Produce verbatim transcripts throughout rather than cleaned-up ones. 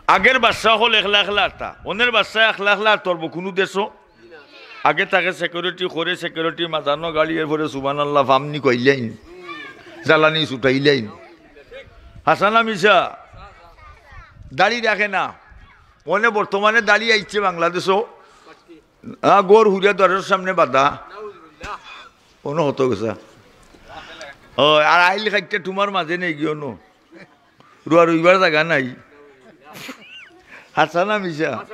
আগের বাদশা অকল একলা একলা আটতা, অনের বাদশা একলা একলা আটতো পারবো কুনু দেশো? আগে থাকে সিকিউরিটি, করে সিকিউরিটি, মাঝানো গাড়ি, এরপরে সুবহানাল্লাহ, ফামনি কইলাইন, জ্বালানি ছুটাইলাইন। হাছা না মিছা? দাড়ি রাখে না। অনে বর্তমানে দাড়ি আইছে বাংলাদেশো। আ, গর হুরিয়া দরজার সামনে বাধা। অনো হতো গেছা। ও, আর আইল খাইতে তোমার মাঝে নেই গিয়ে অনো। রুয়া রইবার জাগা নাই। হাছা না মিছা?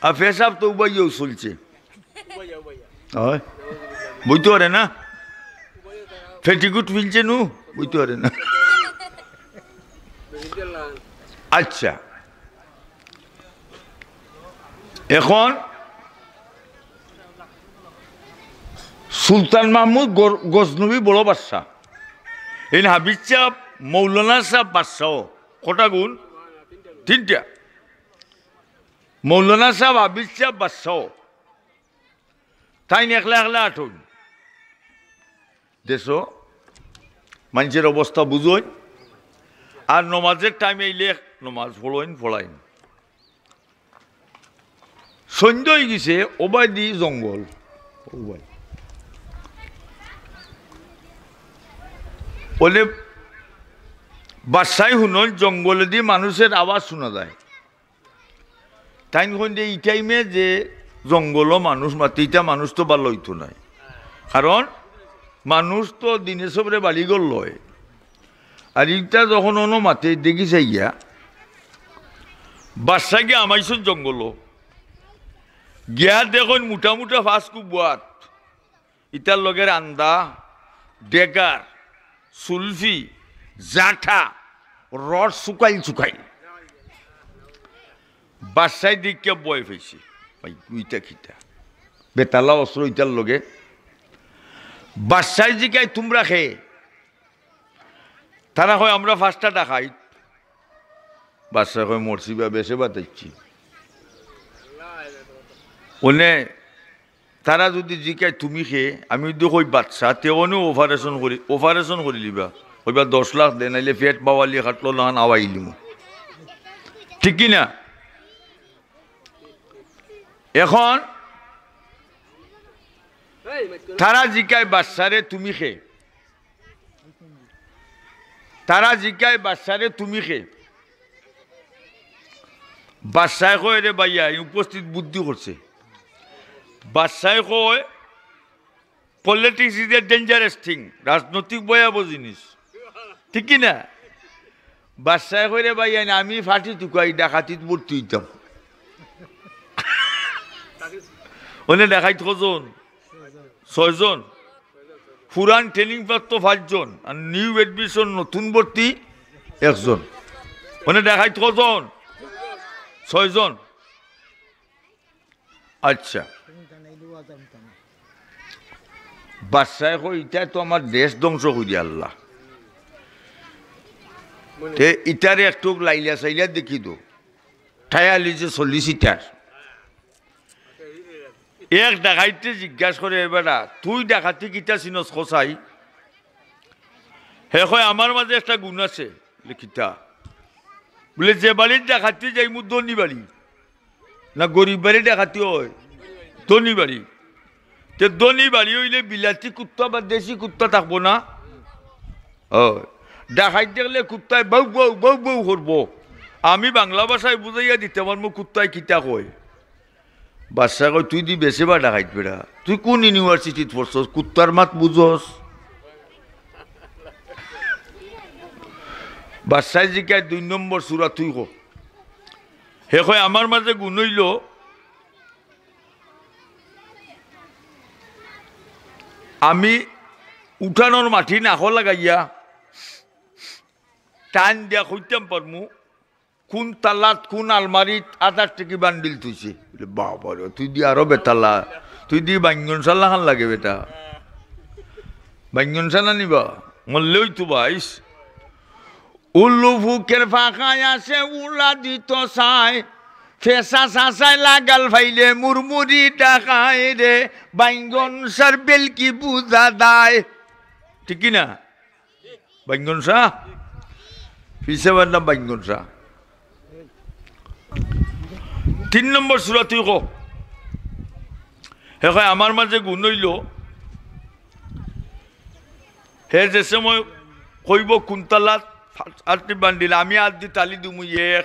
আর পেশাব তো উবাইয়াও চলছে। অয়। বইতে পারে না? পেটিকুট ফিলছে নু? বইতে পারে না। আচ্ছা। এখন সুলতান মাহমুদ গর-, গজনবী বড় বাদশা। এইন হাফিজ সাব, মৌলানা সাব বাদশাও। কটা গুণ? তিনটা। মৌলানা সাব, হাফিজ সাব বাদশাও। তাইন একলা একলা আটইন। দেশো মানষের অবস্থা বুঝইন। আর নমাজের টাইমে আইলে নমাজ পড়ইন, পড়াইন। সন্ধ্যা অই গেছে, ওবায়দি জঙ্গল। ওবায়। অনে বাদশায় হুনইন জঙ্গলেদি মানুষের আওয়াজ হুনা যায়। তাইন কইন যে ই টাইমে যে জঙ্গলো মানুষ মাতে, ইটা মানুষ তো ভালা অইতো নায়। কারণ মানুষ তো দিনে সবরে বাড়ি ঘর লয়। আর ইটা যখন অনো মাতে দেখি চাইয়া, বাদশা গিয়া হামাইছইন জঙ্গলো। গিয়া দেখইন মুটা মুটা ফাঁস কুবুয়াত। ইতার লগে রান্দা, ডেগার, সুলফি, জাঠা, রড শুকাইল শুকাইল। বাদশায় দেখিয়া ভয় পাইছে। ভাই, ইটা কিতা? বেতালা অস্ত্র ইতার লগে। বাদশায় জিকায়, "তুমরা কে?" তারা কয়, "আমরা পাঁচটা ডাকাইত।" বাদশায় কয়, "মরছি বা, বেশে বাতাইছি।" অনে তারা যুদি জিকায়, "তুমি কে?" আমি যুদি কই, "বাদশা," তে অনেও অপারেশন করি, অপারেশন করিলিবা। কইবা, "দশ লাখ দে, নাইলে পেট বাওয়ালি কাটলো না, আওয়াইলিমু।" ঠিক কি না? এখন তারা জিকায় বাদশারে, "তুমি কে?" তারা জিকায় বাদশারে, "তুমি কে?" বাদশায় কয়, "রে ভাইয়া," ই উপস্থিত বুদ্ধি করছে। বাদশায় কয়, "Politics is a dangerous thing," রাজনৈতিক ভয়াবহ জিনিস, ঠিক কি না? বাদশায় কয়, "রে ভাইয়া, আমি ফাটি তুকাই ডাকাতিত ভর্তি অইতাম।" অনে ডাকাইত কয়জন? ছয়জন। পুরান ট্রেনিং প্রাপ্ত পাঁচজন, আর নিউ অ্যাডমিশন নতুন ভর্তি একজন। অনে ডাকাইত কয়জন? ছয়জন। আচ্ছা। বাদশায় কয়, "ইতায় তো আমার দেশ ধ্বংস করি আল্লাহ। তে ইতারে একটু লাইলা চাইলা দেখি তো।" টায়ালি যে সলিসিটার। এক ডাকাইতে জিজ্ঞাসা করে, "এ বেটা, তুই ডাকাতি কিতা চিনস কছাই?" হে কয়, "আমার মাঝে একটা গুণ আছে।" বলে, "কিতা?" বলে, "যে বাড়ির ডাকাতি যাইমু ধনী বাড়ি, না গরিব বাড়ি ডাকাতি অয়? ধনী বাড়ি। তে ধনী বাড়ি অইলে বিলাতি কুত্তা বা দেশি কুত্তা থাকবো না?" ও, ডাকাইত দেখলে কুত্তায় বাউ বাউ, বাউ বাউ করবো। আমি বাংলা ভাষায় বুঝাইয়া দিতে পারমু কুত্তায় কিতা কয়। বাদশায় কয়, "তুই দি বেশে বা ডাকাইত বেটা, তুই কোন ইউনিভার্সিটিত পড়ছস? কুত্তার মাত বুঝস?" বাদশায় জিকায়, "দুই নম্বর সূরা তুই ক।" হে কয়, "আমার মাঝে গুণ অইলো, আমি উঠানোর মাটি নাকো লাগাইয়া টান দিয়া কইতাম পারমু কোন তালাত, কোন আলমারিত আধার টেকি বান্ডিল থইছে।" বলে, "বাবা রে, তুই দি আরো বেতালা, তুই দি বাইঙ্গন শালা খান লাগে বেটা।" বাইঙ্গন শালা নিবা, মরলে অইতো বাইশ। উল্লু ফুকের ফাঁকায় আসে উড়া দিত চায়, ফেসা সাসায় লাগাল ফাইলে মুরমুরি ডাকায় রে, বাইঙ্গন শার বেলকি বুঝা দায়। ঠিক কি না? বাইঙ্গন শাহ? পিছে বান্না বাইঙ্গন শাহ। তিন নম্বর সূরা তুই ক। হে কয়, আমার মাঝে গুণ অইলো, হে যে সময় কইবো কোন তালাত আটটি বান্ডিল, আমি আত দি তালি দিমু, এক,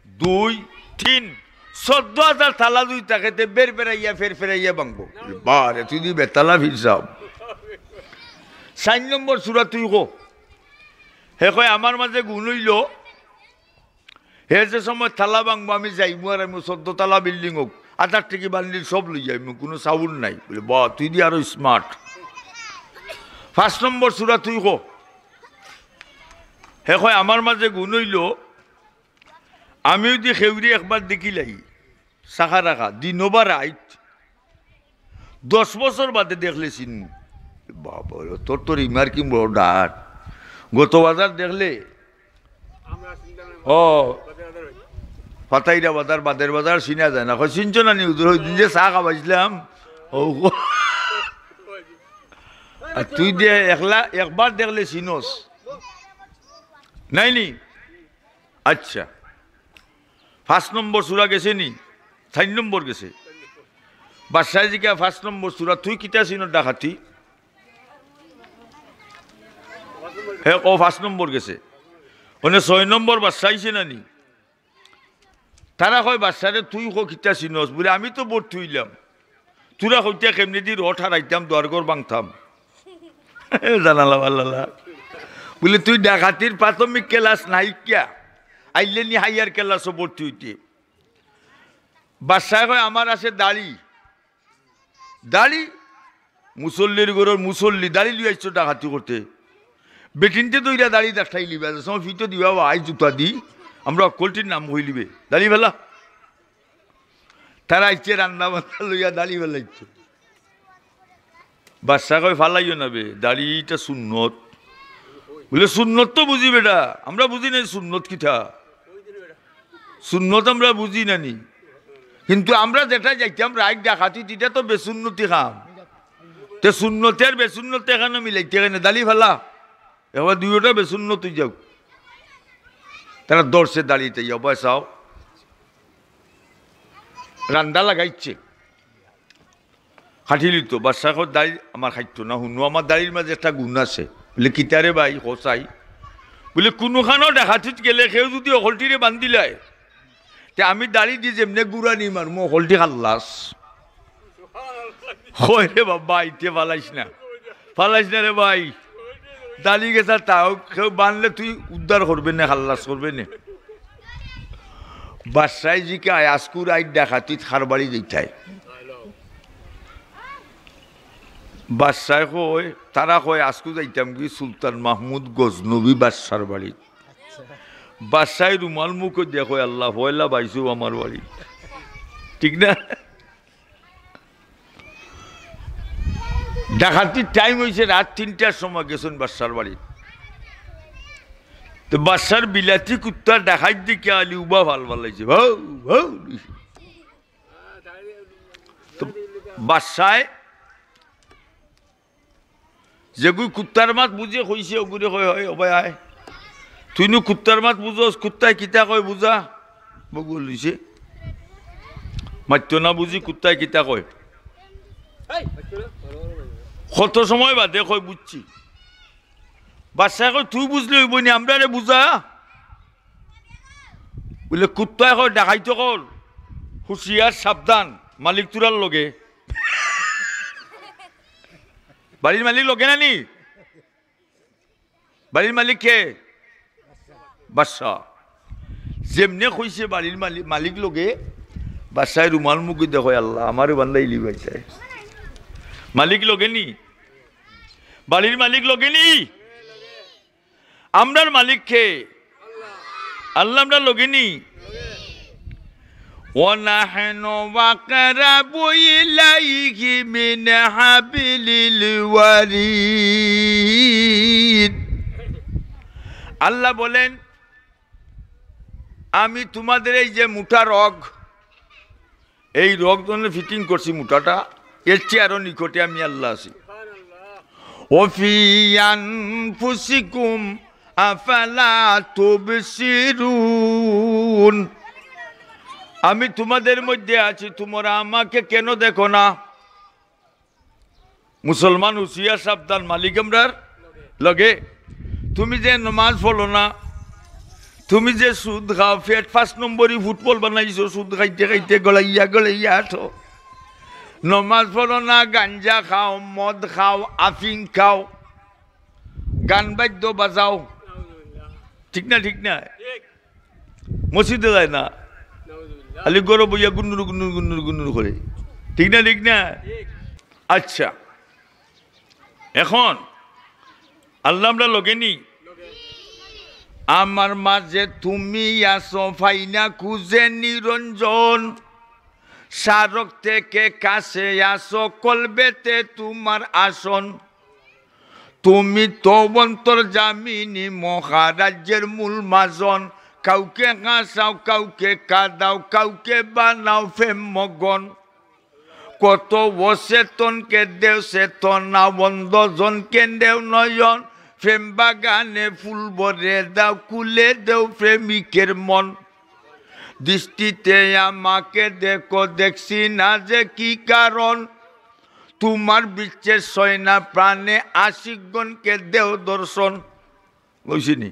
দুই, তিন, চৌদ্দ হাজার তালা দুই থাকে, তে বের বেরাইয়া ফের ফেরাইয়া ভাঙবো। বারে, তুই দি বেতালা ফির সাহেব। চাইর নম্বর সূরা তুই ক। হে কয়, আমার মাঝে গুণ অইলো, হে যে সময় তালা ভাঙবো, আমি যাইমু আর আমি চৌদ্দ তালা বিল্ডিং হোক, আধার থেকে বান্ডিল সব লই যাইমু, কোনো সাউন্ড নাই। বলে, "বাহ, তুই দি আরো স্মার্ট।" পাঁচ নম্বর সূরা তুই ক। হে কয়, আমার মাঝে গুণ অইলো, আমি যদি খেউরি একবার দেখিলাই, চাকা রাখা, দিনো বা রাইত, দশ বছর বাদে দেখলে চিনমু। বাবা রে, তোর তো রিমার্কিং বড় ডাট। গত বাজার দেখলে, ও, ফাতাইরা বাজার, বাদের বাজার চিনা যায় না। কয়, "চিনছো না নি হুজুর? ওই দিন যে চা খাবাইছিলাম।" ও, আর তুই দে একলা, একবার দেখলে চিনস। নাই নি? আচ্ছা, পাঁচ নম্বর সূরা গেছে নি? চাইর নম্বর গেছে। বাদশায় জিকা, "পাঁচ নম্বর সূরা, তুই কিতা চিনস ডাকাতি?" হে কয়, "পাঁচ নম্বর গেছে।" অনে ছয় নম্বর বাদশা আইছে না নি? তারা কয়, "বাদশারে তুই ক কিতা চিনস?" বলে, "আমি তো ভর্তি অইলাম।" তোরা কইতে কেমনে দি রড হারাইতাম, দুয়ার ঘর ভাঙতাম। জানালা বাল্লালা। বলে, "তুই ডাকাতির প্রাথমিক ক্লাস নাই কিয়া? আইলে নি হাইয়ার ক্লাসও ভর্তি অইতে।" বাদশায় কয়, "আমার আছে দাড়ি।" দাড়ি? মুসল্লির ঘরর মুসল্লি, দাড়ি লইয়া আইছো ডাকাতি করতে? বেটিন্তে দইরা দাড়ি দাঁড়াই লিবা, যে সময় ফিতো দিবা, বা আই জুতা দি, আমরা অকলটির নাম কইলিবে। দাড়ি ফালা। তারা আইছে রান্দা বান্দা লইয়া দাড়ি ফালাইতো। বাদশা কয়, "ফালাইও না বে, দাড়ি ইটা সুন্নত।" বলে, "সুন্নত তো বুঝি বেটা, আমরা বুঝি নাই সুন্নত কিতা। সুন্নত আমরা বুঝি না নি। কিন্তু আমরা যেটা যাইতাম রাইত ডাকাতি, ইটা তো বেসুন্নতি কাম। তে সুন্নতে আর বেসুন্নতে কেন মিলাইতে কেন? দাড়ি ফালা।" এবার দুইটা বেসুন্নত অই যাউক। তারা ধরছে দাড়িতে, ইয়া, "বায় চাও।" রান্দা লাগাইছে। খাটিলিতো, বাদশা কয়, "দাড়ি আমার খাইতো না, হুনো, আমার দাড়ির মাঝে একটা গুণ আছে।" বলে, "কিতা রে ভাই, কও চাই?" বলে, "কুনুখানো ডাকাতিত গেলে কেউ যদি অকলটিরে বান্ধিলায়, তে আমি দাড়ি দি যেমনে গুড়ানি মারমু, অকলটি খাল্লাস।" কয়, "রে বাবা, ইতে ফালাইস না, ফালাইস না রে ভাই, দাড়ি গেছা তাও কেউ বানলে তুই উদ্ধার করবে না, খাল্লাস করবে না।" বাদশায় জিকায়, "আজকুর আইজ ডাকাতিত কার বাড়ি যাইতায়?" বাদশায় কয়, তারা কয়, "আজকু যাইতাম কি সুলতান মাহমুদ গজনবী বাদশার বাড়ি।" বাদশায় রুমাল মুখো দেখো, "আল্লাহ, পয়লা বাইছো আমার বাড়ি।" ঠিক না? ডাকাতির টাইম অইছে রাত তিনটার সময়, গেছইন বাদশার বাড়ি। তো বাদশার বিলাতি কুত্তা ডাকাইত দেখিয়া আলি উবা ফাল ফালাইছে, ভাউ, ভাউ। তো বাদশায় যেগুই কুত্তার মাত বুঝে কইছে, ওগুরে কয়, "হয়, ও ভাই আয়। তুই নু কুত্তার মাত বুঝস, কুত্তায় কিতা কয় বুঝা।" বগুল দিছে। মাত্য না বুঝি কুত্তায় কিতা কয়। কত সময় বাদে কয়, "বুঝছি।" বাদশায় কয়, "তুই বুঝলে অইবো নি, আমরারে বুঝা।" বলে, "কুত্তায় কয়, ডাকাইত অকল, হুঁশিয়ার সাবধান, মালিক তুরার লগে।" বাড়ির মালিক লগে না নি? বাড়ির মালিক কে? বাদশা। যেমনে কইছে বাড়ির মালি-, মালিক লগে, বাদশায় রুমাল মুখি দেখো, "আল্লাহ, আমারে বান্দাইলি বাইতায়।" মালিক লগে নি? বাড়ির মালিক লগে নি? আমরার মালিক কে? আল্লাহ আমরার লগে নি? ونحن أقرب إليه من حبل الوريد। আল্লাহ বলেন, "আমি তোমাদের এই যে মোটা রগ, এই রগ ধরনের ফিটিং করছি মোটাটা, এর চেয়ে আরো নিকটে আমি আল্লাহ আছি।" وفي أنفسكم أفلا تبصرون। আমি তোমাদের মধ্যে আছি, তোমরা আমাকে কেন দেখো না? মুসলমান হুঁশিয়ার সাবধান, মালিক আমরার লগে। তুমি যে নমাজ পড়ো না, তুমি যে সুদ খাও, পেট পাঁচ নম্বরি ফুটবল বানাইছো, সুদ খাইতে খাইতে গলাইয়া গলাইয়া আছো। নমাজ পড়ো না, গাঞ্জা খাও, মদ খাও, আফিং খাও, গান বাদ্য বাজাও, ঠিক না? ঠিক না? মসজিদে যায় না, খালি ঘরো বইয়া গুন্নুর গুন্নুর গুন্নুর গুন্নুর করে, ঠিক না? ঠিক না? আচ্ছা, এখন আল্লাহ আমরা লগে নি। আমার মাঝে তুমি আসো, ফাইনা খুঁজে নিরঞ্জন, সারক থেকে কাছে আসো, কলবেতে তোমার আসন। তুমি তো অন্তর্যামিনী, মহারাজ্যের মূল মাজন। কাউকে হাসাও, কাউকে কাঁদাও, কাউকে বানাও প্রেম মগন। কত অচেতনকে দেও চেতনা, অন্ধজনকে দেও নয়ন। প্রেম বাগানে ফুল ভরে দাও, খুলে দেও প্রেমিকের মন। দৃষ্টিতে আমাকে দেখো, দেখছি না যে কি কারণ। তোমার বিচ্ছেদ সয় না প্রাণে, আশিকগণকে দেও দর্শন। বুঝছিনি?